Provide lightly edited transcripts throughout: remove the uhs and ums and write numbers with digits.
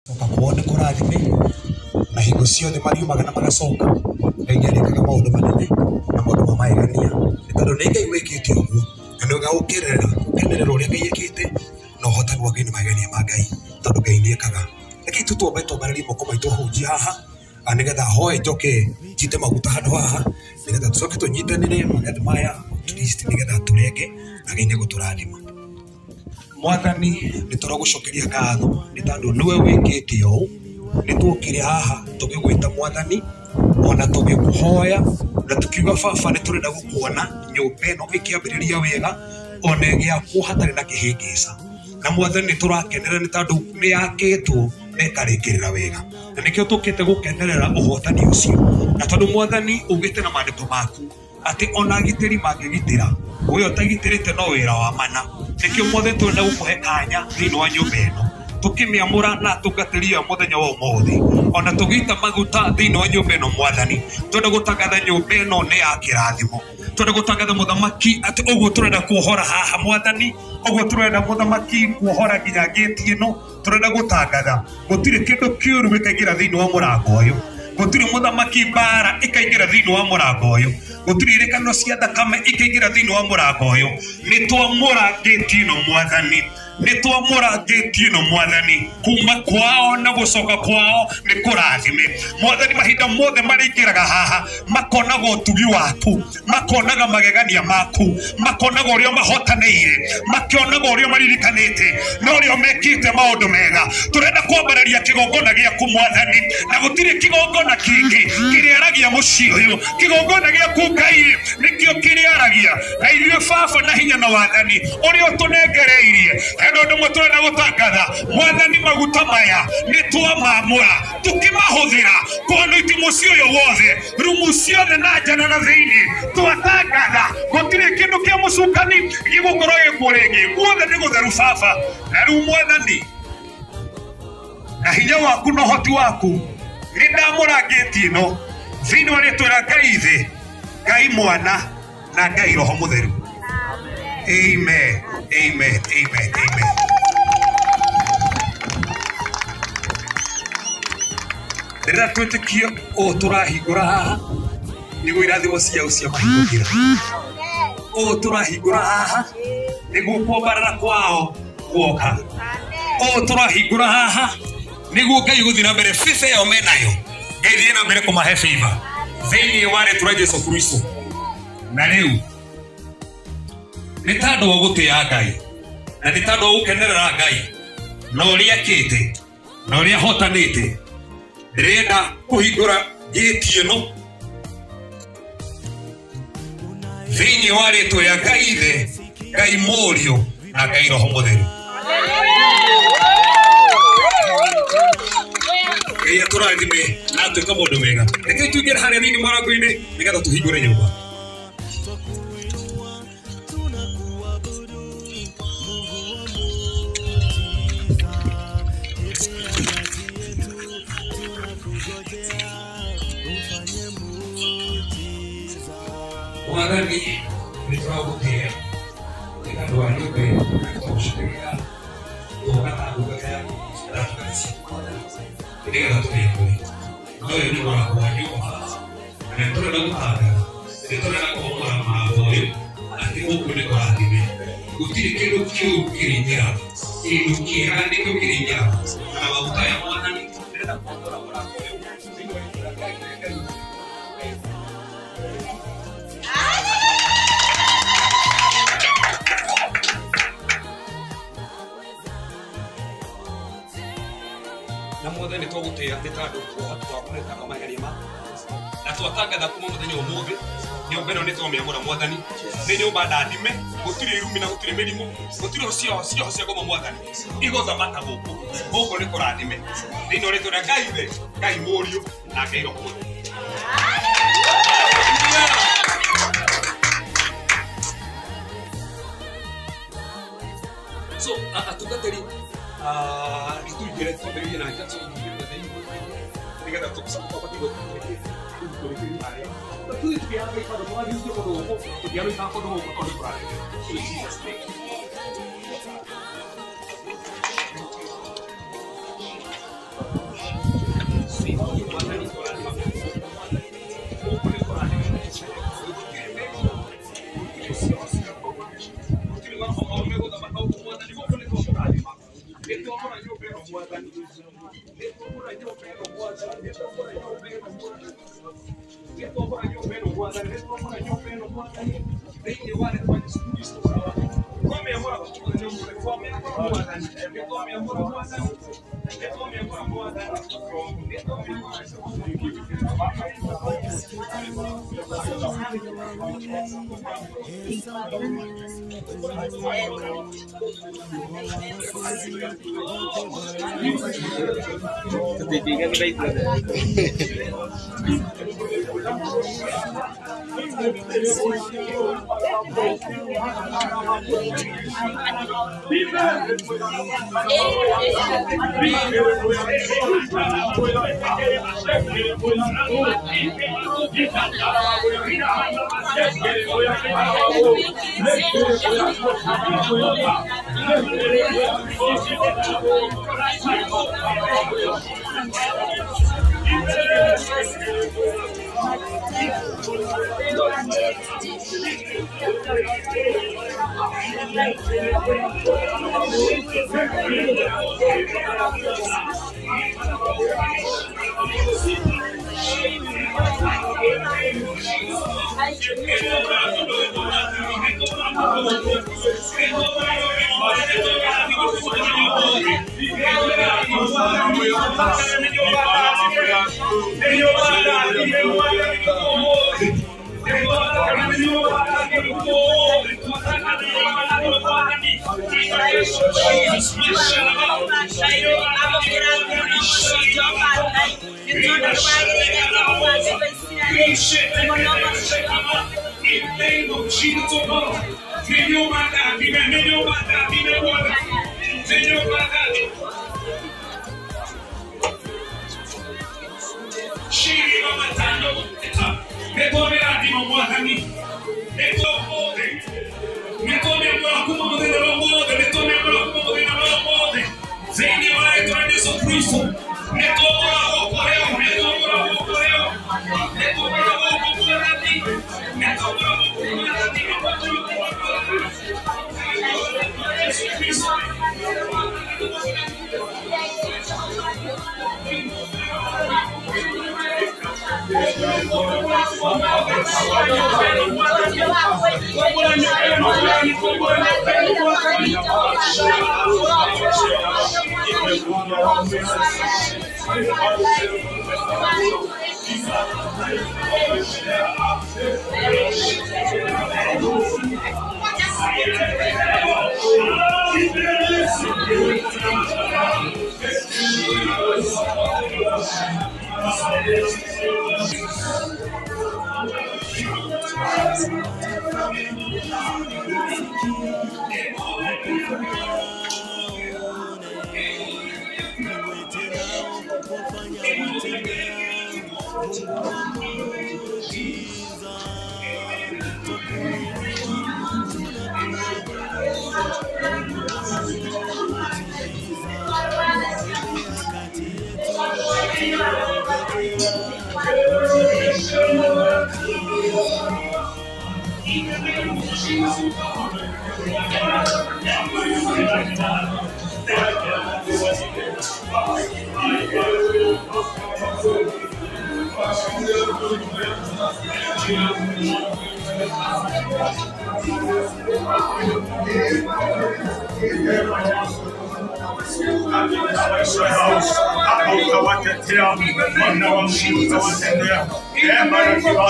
Coka kwao nĩ kũrathime na hingo ciothe mariumaga na magacoka. Ngai nĩ arĩkaga maũndũ manene na maũndũ ma magegania, nĩ tondũ nĩ Ngai wĩkĩte ũguo, na nĩ wega gũkenerera ũrĩa Ngai ekĩte na ũhotani wa Ngai na magegania ma Ngai, tondũ Ngai nĩ ekaga. Rekei tu twambe twambarĩrie moko maitũ ahunjia haha, nĩgetha hoe njoke njite maguta handũ haha, nĩgetha tũcoke tũnyitanĩre magetha maya at least, nĩgetha tũrenge na Ngai nĩ egũtũrathima. Mwathani, nĩ tũragũcokeria ngatho nĩ tondũ nĩwe wĩkĩte ũũ. Nĩ tuokire haha tũgĩgwĩta Mwathani, ona tũgĩkũhoya na tũkiuga, Baba, nĩ tũrenda gũkuona nyũmba ĩno ĩkĩambĩrĩria wega, ona ĩgĩakwo hatarĩ na kĩhĩngĩca. Na Mwathani, nĩ tũrakenerera nĩ tondũ nĩ yakĩtwo na ĩkarĩkĩrĩra wega, na nĩkĩo tũkĩte gũkenerera ũhotani ũcio. Na tondũ Mwathani ugĩte na maandĩko maku atĩ ona agitĩri mangĩgitĩra, we ũtagitĩrĩte no wĩra wa mana. Nĩkĩo Mwathani tũrenda gũkũhe kanya thĩinĩ wa nyũmba ĩno, tũkĩmĩamũra na atungatĩri aya mũthenya wa ũmũthĩ, ona tũgĩita maguta thĩinĩ wa nyũmba ĩno. Mwathani, twenda gũtangatha nyũmba ĩno nĩ ya kĩrathimo. Twenda gũtangatha, Mũthamaki, atĩ ũguo tũrenda kuohora haha, Mwathani, ũguo tũrenda, Mũthamaki, kuohora nginya ngĩti ĩno. Tũrenda gũtangatha gũtirĩ kĩndũ kĩũru gĩkaingĩra thĩinĩ wa mũrango ũyũ, gũtirĩ, Mũthamaki, mbara ĩkaingĩra thĩinĩ wa mũrango ũyũ, gũtirĩ irĩkanĩro cia thakame ikaingĩra thĩinĩ wa mũrango ũyũ. Nĩ twamũra ngĩti ĩno, Mwathani, nĩ twamũra ngĩti ĩno, Mwathani. Kuma kwao na gũcoka kwao nĩ kũrathime, Mwathani. Mahinda mothe marĩingĩraga haha makonaga ũtugi waku, makonaga magegania maku, makonaga ũrĩa mahotanĩire, makĩonaga ũrĩa maririkanĩte na ũrĩa mekĩte maũndũ mega. Tũrenda kwambararia kĩgongona gĩaku, Mwathani, na gũtirĩ kĩgongona kĩngĩ kĩrĩaragia mũciĩ ũyũ. Kĩgongona gĩaku, Ngai, nĩkĩo kĩrĩaragia na ithuĩ, Baba, na hinya na wathani ũrĩa ũtũnengereirie. Hena ũndũ ũmwe tũrenda gũtangatha, Mwathani: maguta maya nĩ twamamũra, tũkĩmahũthĩra kũanoiti mũciĩ ũyũ wothe, rumu ciothe na nja na thĩinĩ. Twatangatha gũtirĩ kĩndũ kĩa mũcukani gĩgũkorwo gĩkuo rĩngĩ, guothe nĩ gũtheru, Baba. Na rĩu, Mwathani, na hinya waku na ũhoti waku, nĩ ndamũra ngĩti ĩno thĩinĩ wa rĩtwa rĩa Ngai Ithe, Ngai Mwana na Ngai Roho Mũtheru. Amen, amen, amen, amen. Rĩrĩa twĩtĩkie ũũ tũrahingũra haha, nĩguo irathimo ciao cia mahingũkĩra. Ũũ tũrahingũra haha, nĩguo kwambarara kwao guoka. Ũũ tũrahingũra haha, nĩguo Ngai gũthiĩ na mbere favor ĩyo menayo, Ngai thiĩ na mbere kũmahe favor thĩinĩ wa rĩtwa rĩa Jesu Kristo. Na rĩu nĩ tondũ wa gũtĩa Ngai na nĩ tondũ wa gũkenerera Ngai na ũrĩa akĩte na ũrĩa ahotanĩte, ndĩrenda kũhingũra ngĩti ĩno thĩinĩ wa rĩtwa rĩa Ngai Ithe, Ngai Mũriũ na Ngai Roho Mũtheru. Ngai atũrathime na atuĩka maũndũ mega. Rekei tũingĩre harĩa thĩinĩ mũrango-inĩ nĩgetha tũhingũre nyũmba. Tunakuabudu Mungu wa muujiza, kati yetu tunakungojea ufanye muujiza. Mwathani, nĩ tũragũtĩĩa nĩ tondũ wa nyũmba ĩno, na tũgũcokeria tũgoka ta ndungata yaku na ndungata ciaku, Mwathani, nĩgetha tũmĩamũre. Na ũyũ nĩ mũrango wa nyũmba, na nĩ tũrenda gũtangatha, nĩ tũrenda kũhomora mũrango ũyũ atĩ gũkũ nĩ kũrathime, gũtirĩ kĩndũ kĩũru kĩrĩingĩra, kĩndũ kĩega nĩkĩo kĩrĩingĩra. Na maguta ya Mwathani, ndĩrenda kũhongora mũrango ũyũ thĩinĩ wa rĩĩtwa rĩa Ngai, Ngai. Na mothe nĩ twagũtĩĩa nĩ tondũ ũhoti waku nĩ tanga mageria maku, na twatangatha kuma mũthenya ũmũthĩ nyũmba ĩno nĩ twamĩamũra, Mwathani, nĩ nyũmba ndathime. Gũtirĩ irumi na gũtirĩ mĩrimũ, gũtirĩ cioho cia ngoma, Mwathani, igũthamaka gũkũ. Gũkũ nĩ kũrathime thĩinĩ wa rĩtwa rĩa Ngai Ithe, Ngai Mũriũ na Ngai Roho Mũtheru. So atungatĩri, nĩtũingĩre twambĩrĩrie na nja, tũingĩre na thĩinĩ nĩgetha tũbatiĩ tũrĩkĩrie harĩa. Tũthiĩ tũkĩhanga ibando, tũrathiĩ kũndũ gũkũ, tũkĩarũikaga kũndũ gũkũ tondũ nĩ kũrathime. In Jesus' name.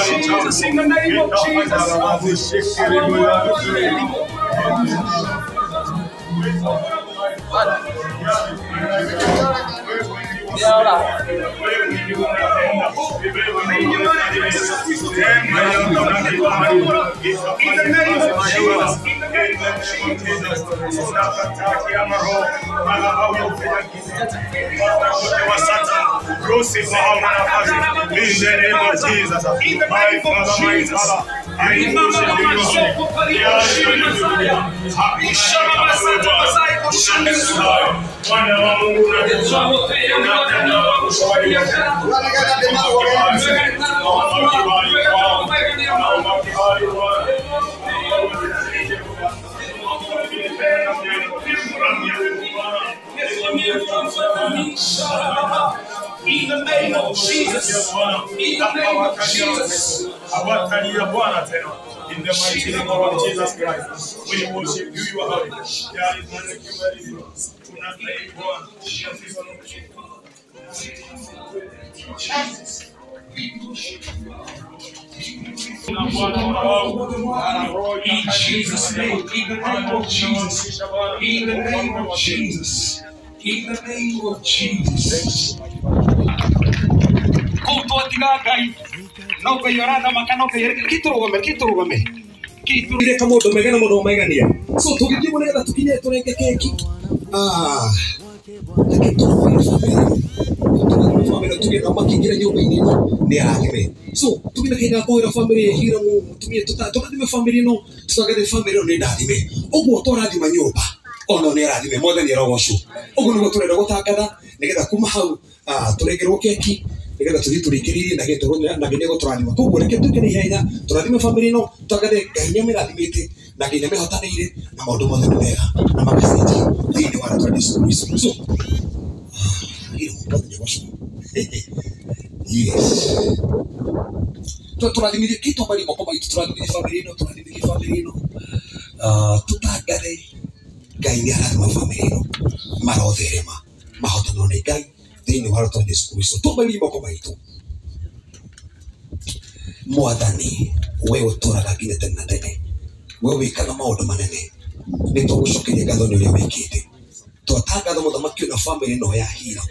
Jesus, in the name of Jesus. In the name of Jesus. In the name of Jesus. In the name of Jesus. In the name of Jesus. In the name of Jesus. In the name of Jesus. In the mighty name of Jesus Christ, we worship you, you are holy. There is none like you, there is none like you. In Jesus' name, in the name of Jesus, in the name of Jesus, in the name of Jesus. No peyorada makano kiturugame kiturugame kiturire kamodo megana modo megania so tugithie nigetha tukinye turenge keki family tuge makingira nyumba-ini ino ni arathime so tugina kahinda kuhira family hira mutumie tukathime family ino tutangathe family ino ni ndathime uguo twarathima nyumba ono ni arathime mwathani arogocwo uguo niguo turenda gutangatha nigetha kuma hau turengerwo keki nigetha tuthie turikiririe na gitoro na nginya guturathima koguo reke tuke na ihenya turathime family ino tutangathe Ngai nĩamĩrathimĩte na Ngai nĩamĩhotanĩire na maũndũ mothe nĩ mega na magacenjia thĩinĩ wa rĩtwa rĩa Jesũ Kristo. So yes turathimithie kitwambarie moko maitũ turathimithie family ino turathimithie family ino tutangathe Ngai nĩarathima family ino marotherema mahotanwo nĩ Ngai thĩinĩ wa rĩtwa rĩa Jesũ Kristo. Twambarie moko maitũ. Mwathani we ũtũraga nginya tene na tene, we wĩkaga maũndũ manene, nĩ tũgũcokeria ngatho nĩ ũrĩa wĩkĩte. Twatangatha mũthamaki ũyũ na family ĩno ya Hira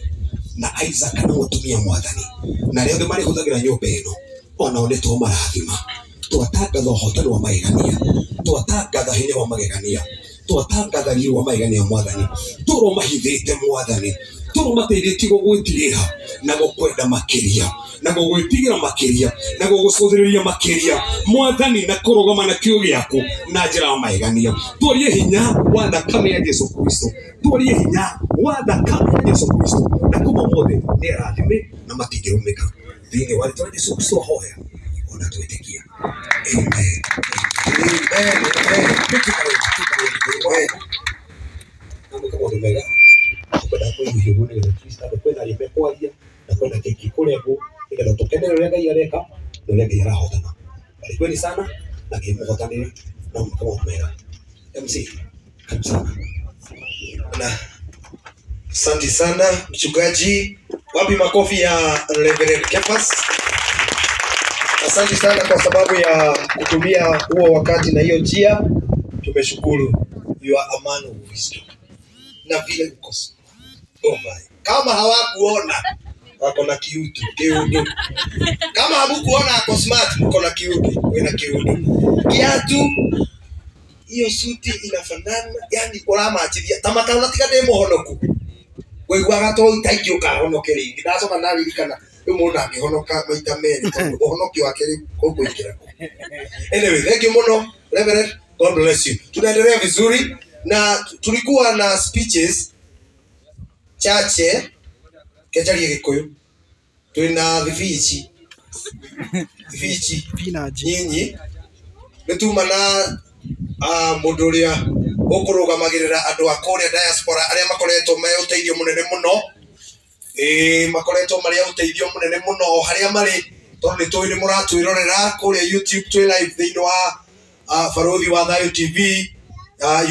na Isaac na mũtumia mwathani na arĩa othe marĩhũthagĩra nyũmba ĩno onao nĩ tũmarathima. Twatangatha ũhotani wa magegania, twatangatha hinya wa magegania, twatangatha riri wa magegania mwathani, tũrũmahithĩte mwathani, tũrũmateithĩtie gũgwĩtigĩra na gũkwenda makĩria na gũgwĩtigĩra makĩria na gũgũcũthĩrĩria makĩria mwathani na kũrũgama na kĩo gĩaku na njĩra ya magegania. Twarie hinya wa thakame ya Jesũ Kristo, twarie hinya wa thakame ya Jesũ Kristo na kuma ũmũthĩ nĩ arathime na matingĩrũmĩka thĩinĩ wa rĩtwa rĩa Jesũ Kristo hoya ona twĩtĩkia. Amen. Amen. Amen. Amen. Na mwĩke maũndũ mega tukwenda kũiguithio ũguo nĩgetha Kristo kwĩna arĩa mekwaria na kwĩna keki kũrengwo nĩgetha tũkenere ũrĩa Ngai areka na ũrĩa Ngai arahotana. Barikweni sana na Ngai mũhotanĩre na mwĩke maũndũ mega. MC, karibu sana. Na asante sana mchungaji. Wapi makofi ya Reverend Kefas? Asante sana kwa sababu ya kutumia huo wakati na hiyo njia. Tumeshukuru. You are a man of wisdom. Na vile uko oh my. Kama hawakuona wako na kiutu, kiutu. Kama hamukuona ako smart, mko na kiutu, wewe na kiutu. Kiatu hiyo suti inafanana, yani uramachiria ta matana tiga ndi muhonoku. Waiguaga to itaingĩ ũkahonoke rĩngĩ. Ndacoka ndaririkana rĩu mũndũ angĩhonoka maita merĩ tondũ ũhonokio wake rĩu ũkũingĩra kũ. Anyway, thank you mũno Reverend, God bless you. Tunaendelea vizuri na tulikuwa na speeches chache kenjarie Gikuyu. Twina thibici thibici nyinyi nĩ tuma na mũndũ ũrĩa ũkũrũgamagĩrĩra andũ a kũrĩa diaspora arĩa makoretwo me ũteithio mũnene mũno, makoretwo marĩ a ũteithio mũnene mũno harĩa marĩ, tondũ nĩ tũĩ nĩ mũratwĩrorera kũrĩa YouTube twĩ live thĩinĩ wa Barothi wa Thayu TV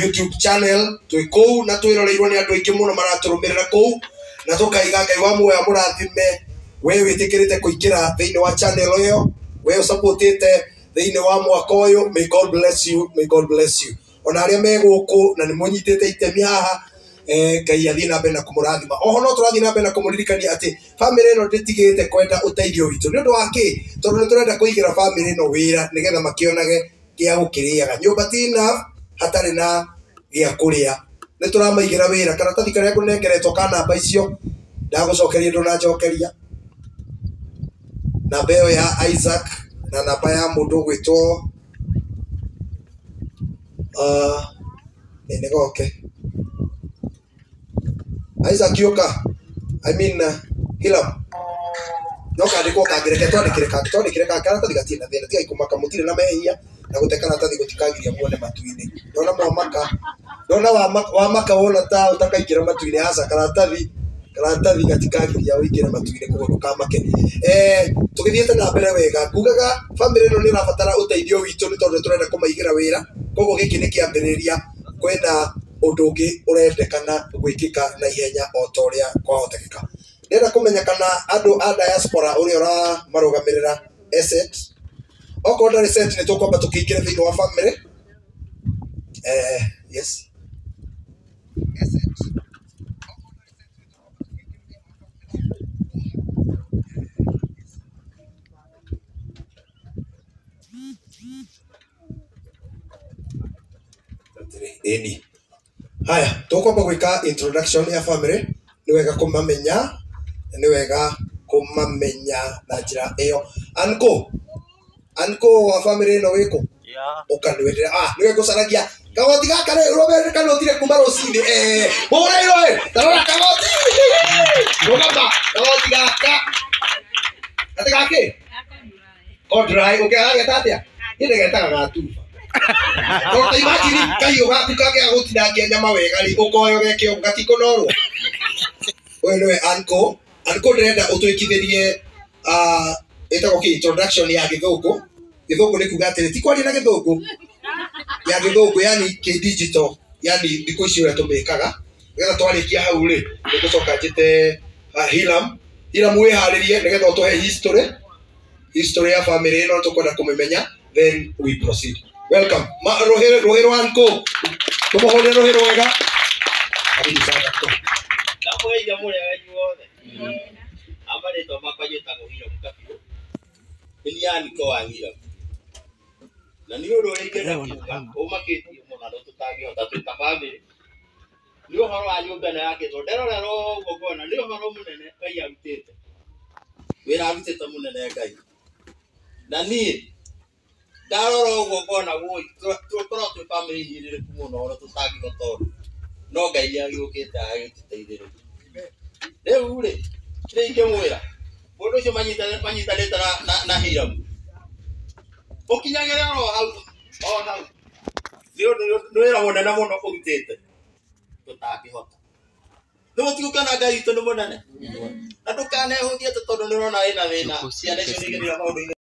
YouTube channel twĩ kũu na twĩroreirwo nĩ andũ aingĩ mũno maratũrũmĩrĩra kũu na tũkaiga Ngai wa muoyo amũrathime we wĩtĩkĩrĩte kũingĩra thĩinĩ wa channel ĩyo, we ũsupportĩte thĩinĩ wa mwaka ũyũ. May God bless you, may God bless you. Ona arĩa me gũkũ na nĩ mũnyitĩte itemi haha Ngai athiĩ na mbere na kũmũrathima. Oho no tũrathiĩ na mbere na kũmũririkania atĩ bamĩrĩ ĩno ndĩtigĩte kwenda ũteithio witũ. Nĩ ũndũ wa kĩ? Tondũ nĩ tũrenda kũigĩra bamĩrĩ ĩno wĩra nĩgetha makĩonage gĩa gũkĩrĩaga. Nyũmba ti enough hatarĩ na gĩa kũrĩa. Nĩ tũramaigĩra wĩra. Karatathi karĩa ngũnengeretwo ka namba icio ndagũcokeria ndũnanjokeria. Namba ĩyo ya Isaac na namba ya mũndũ ũgwĩtwo nĩ goke Isaac yũka, I mean Hilam no kandĩkwo kangĩ, reke twandĩkĩre kangĩ, twandĩkĩre kangĩ. Karatathi gatirĩ na thĩna, tigai kũmaka, mũtirĩ na mehia na gũte karatathi gũtikagiria muone matu-inĩ. Ndona mwamaka, ndona wamaka wona ta ũtakaingĩra matu-inĩ, aca, karatathi gatikagiria ũingĩre matu-inĩ, koguo ndũkamake. Tũgĩthiĩte na mbere wega, ngugaga bamĩrĩ ĩno nĩ ĩrabatara ũteithio witũ nĩ tondũ tũrenda kũmaigĩra wĩra, koguo gĩkĩ nĩ kĩambĩrĩria. Kwĩna ũndũ ũngĩ ũrendekana gwĩkĩka na ihenya o ta ũrĩa kwahotekeka. Ndĩrenda kũmenya kana andũ a diaspora ũrĩa ũramarũgamĩrĩra asset, okorwo ndarĩ set nĩ tũkwamba tũkĩingĩre thĩinĩ wa family. Yes. Ĩni haya, tũkwamba gwĩka introduction ya family. Nĩ wega kũmamenya, nĩ wega kũmamenya na njĩra ĩyo. Anko wa family ĩno wĩkũ? Ũka nĩwe nĩwe ngũcaragia. Kagoti gaka rĩ, ũromere kanotire kuma rũcinĩ. Hũra iro ĩ, tarora kagoti, rũgama kagoti gaka atĩ gakĩ Kodrai ũkĩgageta atĩa? Niĩ ndĩgetaga gatuba. Tondũ ta imagine kahiũ gaku kangĩaga gũtinangia nyama wega rĩ, ũkoya ũgeke ũguo gatikũnorwo. Ũyũ nĩwe uncle. Uncle, ndĩrenda ũtwĩkithĩrie ĩtagwo kĩ introduction ya gĩthũngũ. Gĩthũngũ nĩ kuga atĩrĩ, ti kwaria na gĩthũngũ ya gĩthũngũ, yani kĩ digital, yani thikũ ici ũrĩa tũmĩkaga. Nĩgetha twarĩkia hau rĩ, nĩ ngũcoka njĩte Hilam. Hilam, wĩharĩrie nĩgetha ũtũhe history ya family ĩno tũkwenda kũmĩmenya, then we proceed. Welcome. Rũhĩ rũhĩ rwa uncle, tũmũhũrĩre rũhĩ rwega. Karibu sana uncle. Ndamũgeithia mũrĩega inyuothe. Amarĩtwa makwa njĩtagwo Hiram Kabiũ. Nĩ niĩ aniko wa Hiram. Na nĩ ũndũ ũrĩa ingĩenda kuga ũmakĩtie mũno na tũtangĩhota twĩ ta bamĩrĩ. Nĩ ũhoro wa nyũmba ĩno yakĩtwo. Nderorera ũguo ngona nĩ ũhoro mũnene Ngai arutĩte. Wĩra arutĩte mũnene Ngai. Na niĩ ndarora ũguo ngona wũi tũkoragwo twĩ bamĩrĩ hinyĩrĩrĩku mũno ona tũtangĩhota ũndũ. No Ngai nĩ agĩũkĩte agagĩtũteithĩrĩria. Rĩu rĩ, kĩrĩa ingĩmwĩra mũndũ ũcio manyitanĩte na Hiram ũkinyagĩre oro hau o hau, nĩ ũndũ nĩ wĩra mũnene mũno ũrutĩte tũtangĩhota. Nĩ mũtigũkĩona Ngai witũ nĩ mũnene, na ndũkanehũthie atĩ tondũ nĩ ũrona wĩna thĩna, ciana icio nĩ igerire maũndũ-inĩ.